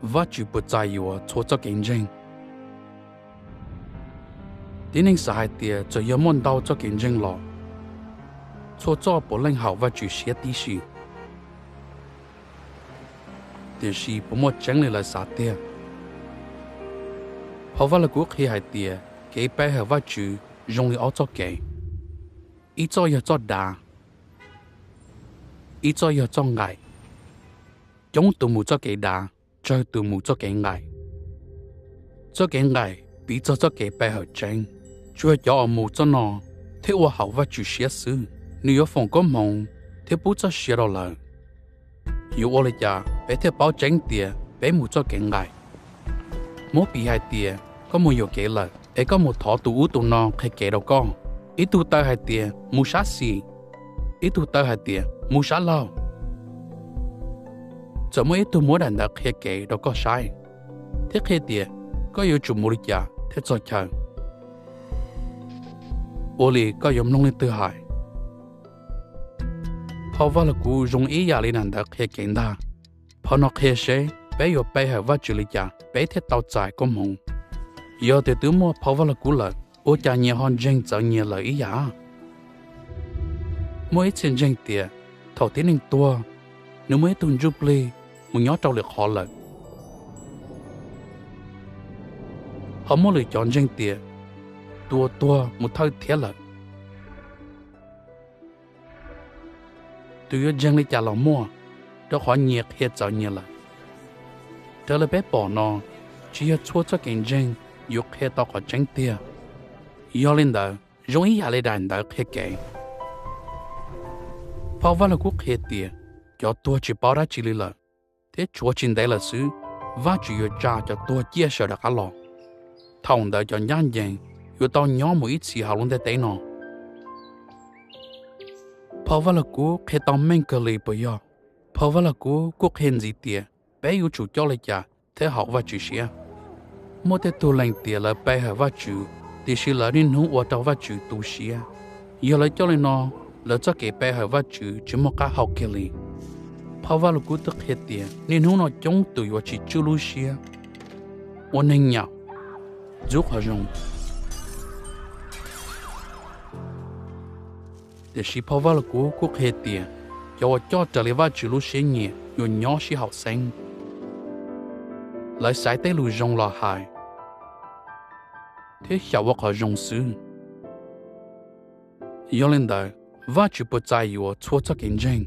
Vajtswv puas txais yuav txhua txoj kev ntseeg? Tib neeg xav hais tias txawm yog muaj ntau txoj kev ntseeg los, txhua txoj puav leej haum Vajtswv siab tib si. Tiam sis puas muaj tseeb li lawv xav tiag? Phau Vaj Lug Kub qhia hais tias kev pe hawm Vajtswv zoo li ob txoj kev: ib txoj yog txoj dav, ib txoj yog txoj nqaim. Coob tus mus txoj kev dav, tsawg tus mus txoj kev nqaim. Txoj kev nqaim piv txog txoj kev pe hawm tseeb. Tsuas yog cov uas mus txoj no thiaj ua haum Vajtswv siab xwb, nws yuav foom koob hmoov thiab pub txoj sia rau lawv. Yuav ua li cas peb thiaj paub tseeb tias peb mus txoj kev nqaim? Muab piv hais tias koj mus yuam kev lawm es koj mus thov tus ub tus no qhia kev rau koj. Ib tug taw hais tias mus sab xis, ib tug taw hais tias mus sab laug. Txawm muaj ib tug muab daim ntawv qhia kev rau koj saib thiab qhia tias koj yuav tsum mus li cas thiaj txog chaw. Ua li koj yuav mloog leej twg hais? Phau Vaj Lug Kub zoo ib yam li daim ntawv qhia kev ntag. Phau no qhia seb peb yuav pe hawm Vajtswv li cas peb thiaj tau txais koob hmoov. Yog tias twb muaj Phau Vaj Lug Kub lawm, ua cas nyias ho ntseeg txawv nyias lawm ib yam? Muaj ib txhia ntseeg tias thaum tib neeg tuag, nws muaj ib tug ntsuj plig mus nyob rau lwm qhov lawm. Ho muaj lwm cov ntseeg tias tus uas tuag mus thawj thiab lawm. Tus yuav ntseeg li cas los muaj, rau qhov nyias qhia txawv nyias lawm. Raws li peb pom no, tsis yog txhua txoj kev ntseeg yuav qhia tau qhov tseeb tiag. Yog li ntawd, zoo ib yam li daim ntawv qhia kev, Phau Vaj Lug Kub qhia tias cov tuag tsis paub dab tsi li lawm, thiab tshuav tsis ntev lawm xwb, Vajtswv yuav tsa cov tuag ciaj sawv rov qab los. Thaum ntawd cov ncaj ncees yuav tau nyob mus ib txhis hauv lub ntiaj teb no. Phau Vaj Lug Kub qhia tau meej kawg li puas yog? Phau Vaj Lug Kub kuj qhia ntxiv tias peb yuav tsum coj li cas thiaj haum Vajtswv siab. Muaj tej tug lees tias lawv pe hawm Vajtswv, tiam sis lawv niaj hnub ua rau Vajtswv tu siab. Yog lawv coj li no, lawv txoj kev pe hawm Vajtswv tsis muaj qab hau kiag li. Phau Vaj Lug Kub twb qhia tias niaj hnub no coob tus yuav tsis tswj lub siab, ua neeg nyaum, ntxub qhov zoo. Tiam sis Phau Vaj Lug Kub kuj qhia tias cov uas coj raws li Vajtswv lub siab nyiam yuav nyob sib haum xeeb. Lawv xaiv tej lus zoo los hais thiab xyaum ua qhov zoo xwb. Yog li ntawd, Vajtswv puas txais yuav txhua txoj kev ntseeg?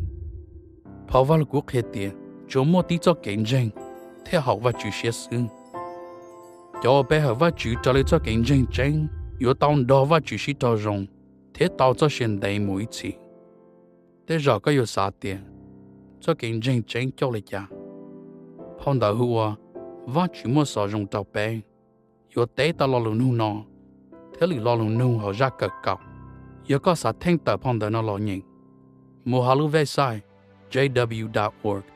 Phau Vaj Lug Kub qhia tias tsuas muaj tib txoj kev ntseeg thiaj haum Vajtswv siab xwb. Cov uas pe hawm Vajtswv raws li txoj kev ntseeg tseeb yuav tau nrog Vajtswv sib raug zoo thiab tau txoj sia ntev mus ib txhis. Tej zaum koj yuav xav tias txoj kev ntseeg tseeb coj li cas? Phau ntawv hu ua Vajtswv Muaj Xov Zoo Rau Peb yuav teb tau lo lus nug no thiab lwm lo lus nug hauv zaj kawm kaum. Yog koj xav theej tawm phau ntawv no los nyeem, mus hauv lub website jw.org/hmn.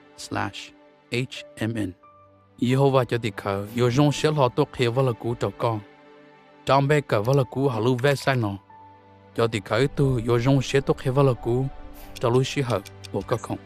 Yehauvas cov tim khawv yuav zoo siab hlo tuaj qhia Vaj Lug Kub rau koj. Rau npe kawm Vaj Lug Kub hauv lub website no, cov tim khawv ib tug yuav zoo siab tuaj qhia Vaj Lug Kub rau lub sij hawm uas koj khoom.